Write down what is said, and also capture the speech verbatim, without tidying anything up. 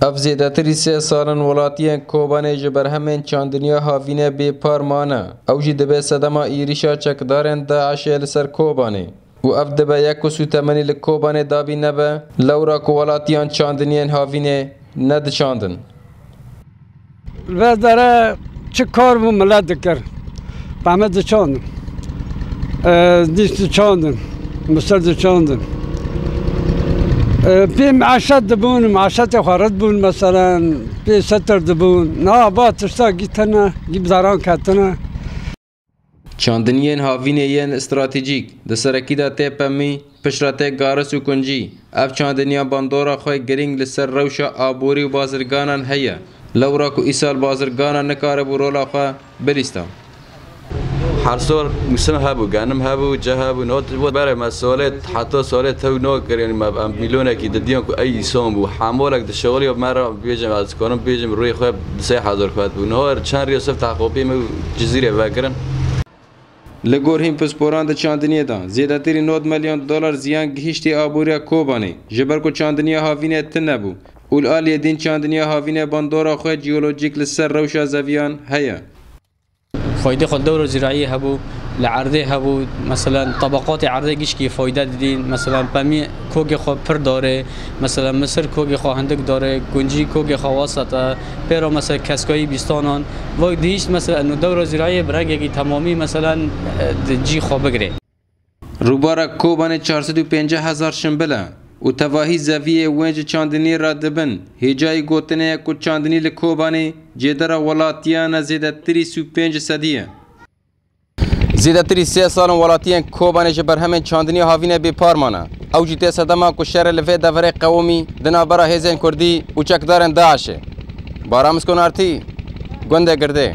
Ev zêdetirî sê sal in welatiyên Kobanê ji berhemên çandiniya havînê bêpar mane. Ew jî dibe sedema êrîşa çekdarên DAIŞê li ser Kobanê û ev dibe yek ku sûtemenî li Kobanê dabî nebe, lewra ku welatiyan çandiniyên havînê nediçandin. Vê dere çi kar bû milet dikir. Peme diçandin. E, dîs diçandin. Misir diçandin. E, pê meşet dibûn, meşetê xwe rid bûn, meselen, pê setir dibûn. Niha ba tişta gî tine, gî bi daran ketine. Çandiniyên havînê yên stratejîk di serekî de tê Pemî, piştre tê Garis û Kuncî. Ev çandiniya bandora xwe girîng li ser rewşa aborî û bazirganan heye. Lewra ku îsal bazirganan nikaribû rola xwe bilîsta. Her sor misim hebû, genim hebû, cih hebû, not bere me solê heta solê tew nokir, yanî me em milyonekî didiyan ku ey îson bû. Hemolek dişewiliya me re bêjim, ez dikarim bêjim rûyê xwe di sê hezar xwet bû. Niha çend rêya sif teqopî me û Cizîrê vekirin. Li gor hîn pisporan di çandiniyê de zêdetirî nod milyon dolar ziyan gihîştî aboriya Kobanê, ji ber ku çandiniya havînê tune bû û li aliyê din çandiniya havînê bandora xwe jeolojîk li ser rewşa zeviyan heye. Faydê xwe dewra zîraîyê hebû, li erdê hebû, meselen, tabaqatê erdê gişkî fayde didîn, meselen, Pemî kokê xwe pir dare, meselen, Misir kokê xwe hindik dare, Kuncî kokê xwe wasete, pê re, meselen, keskayî bîstanan, vak dihîşt, meselen, eno dewra zîraîyê bi rengekî temamî, meselen, di cî xwe bigirê. Rûbara Kobanê çar sed û pêncî hezar şimbil e û tevahî zeviyê wên ji çandinî re dibin. Hêcayî gotinê ye ku çandinî li Kobanê cêdera welatiyane zêdetirî sî û pênc sedî ye. Zêdetirî sê sal in welatiyên Kobanê ji berhemên çandinî havînê bêpar mane. Ew jî tê sedema ku şerê li vê deverê qewimî di navbera hêzên kurdî û çekdarên DAIŞê. Baran Miskonartî, Gundê Girdê.